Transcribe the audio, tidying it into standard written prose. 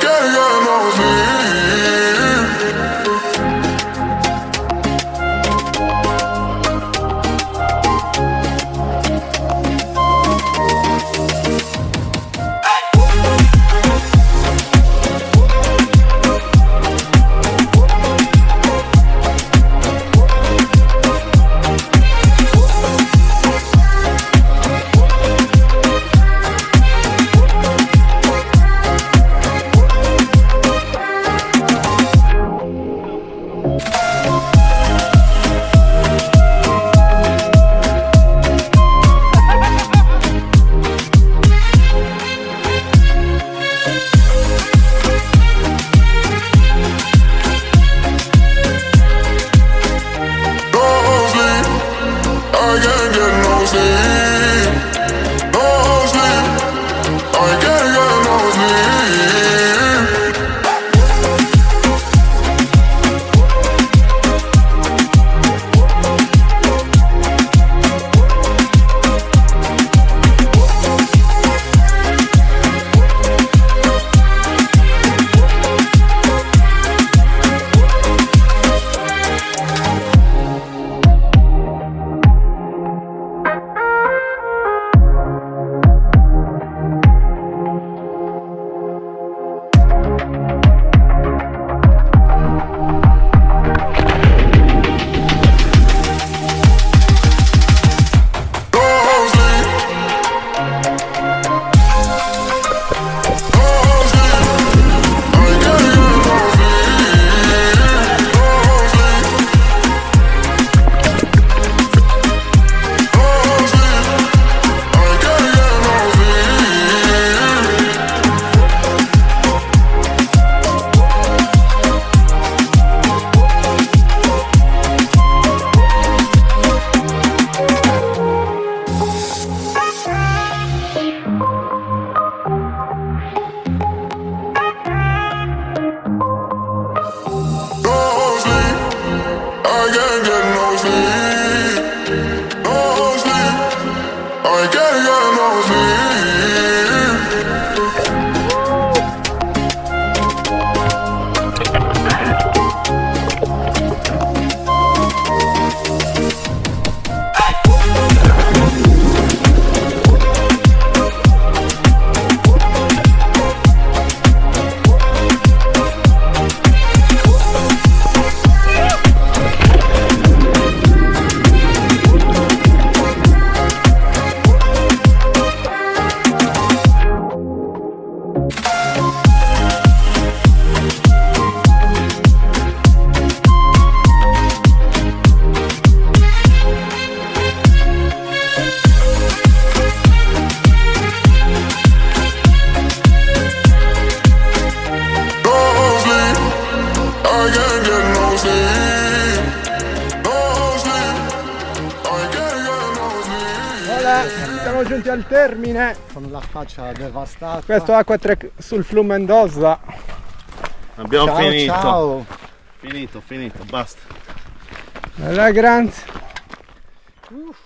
can't get no sleep. No sleep, I can't get no sleep. No sleep, I can't get no sleep. No sleep. No sleep. I can't get no sleep. No sleep. No sleep. I can't get no sleep. No sleep, I can't get no sleep. No sleep, I can't get no sleep. No sleep, I can't get no sleep. No sleep, I can't get no sleep. Voilà, siamo giunti al termine. Con la faccia devastata. Questo Aquatrek sul Flumendosa. Abbiamo Ciao, finito. ciao. Finito, finito, basta. Alla grande. Uff.